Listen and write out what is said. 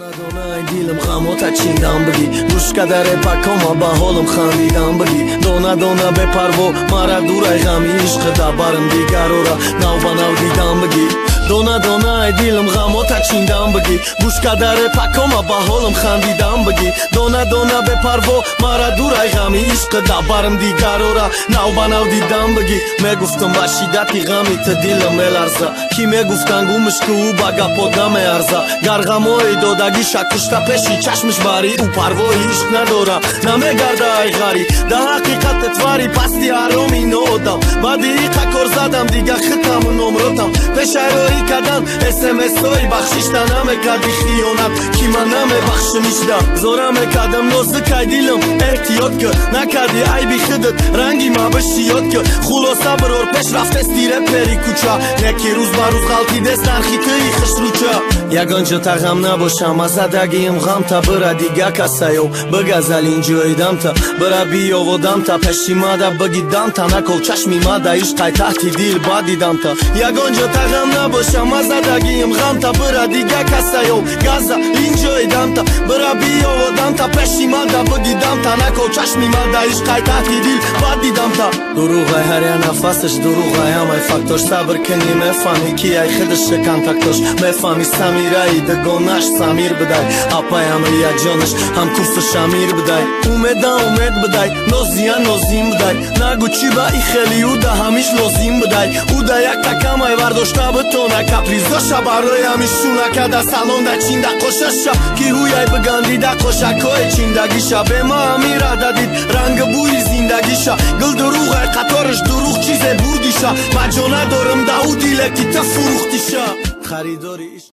Дона дилам ғамота чиндам бигӣ, гӯшка дар эпакома ба ҳолам хандидам бигӣ. Дона дона бепарво мара дурай ғами ишқ дабарам дигарора нав ба нав дидам бигӣ. Дона дона ай дилам ғамота чиндам бигӣ, гӯшка дар эпакома ба ҳолам хандидам бигӣ. Дона дона бепарво мара дурай ғами ишқ дабарам дигарора нав ба нав дидам бигӣ. Мегуфтам ба шиддати ғами ту дилам меларза, ки мегуфтан гумш ку ӯ ба гапот намеарза. Гар ғамои додагӣ шакушта пеши чашмиш барӣ, ӯ парвои ишқ надора намегарда ай ғарӣ. Да ҳақиқат твари пасти ҳароми ноодам, баъди иқа кор задам дига хитаму номротам. Пешайроӣ кадан смсҳои бахшишта намекарди хиёнат, ки ман намебахшим ишда. Зора мекардам нозикай дилам эҳтиёт кӣ, накарди айби худат ранги ма бишиёд кӣ. Хулоса бирор пеш рафтести репери кӯча, неки рӯз ба рӯз ғалтидест нархи тӯи хушрӯча. Ягон ҷо тағам набошам аз задагиим ғамта, бира дига касаё бигазал инҷои дамта. Бира биёводамта пеши мада бигидамта, накол чашми мада ишқай таҳти дил бадидамта. Ягон ҷо тағам набошам аз задагиим ғамта, бира дига касаё газа инҷои дамта. Бира биёводамта пеши мада бигидамта, накол чашми мада ишқай таҳти дил бадидамта. Дурӯғай ҳар як нафасаш, дурӯғай ҳамаи фактош, сабр кунӣ мефаҳмӣ ки ай худаш контактош. Мефаҳмӣ Самираи дугонаш Самир бидай, апаям рияҷонаш ҳам куфр Шамир бидай. Умеда умед бидай, нозия нозим бидай, нагӯ чӣ ба и хели ӯ да ҳамиш лозим бидай. Ӯ да як такамай вардошта битона капризоша, барои ҳамиш шунакада салонда чинда қошаша, ки ҳуяй бигандида қошакҳои чиндагиша. Бема амира дадид ранги бӯи зиндагиша, гул дурӯғай қатораш дурӯғ чизе бурдиша. Маҷо надорам да ӯ диле ки ту фурӯхтиша. Харидори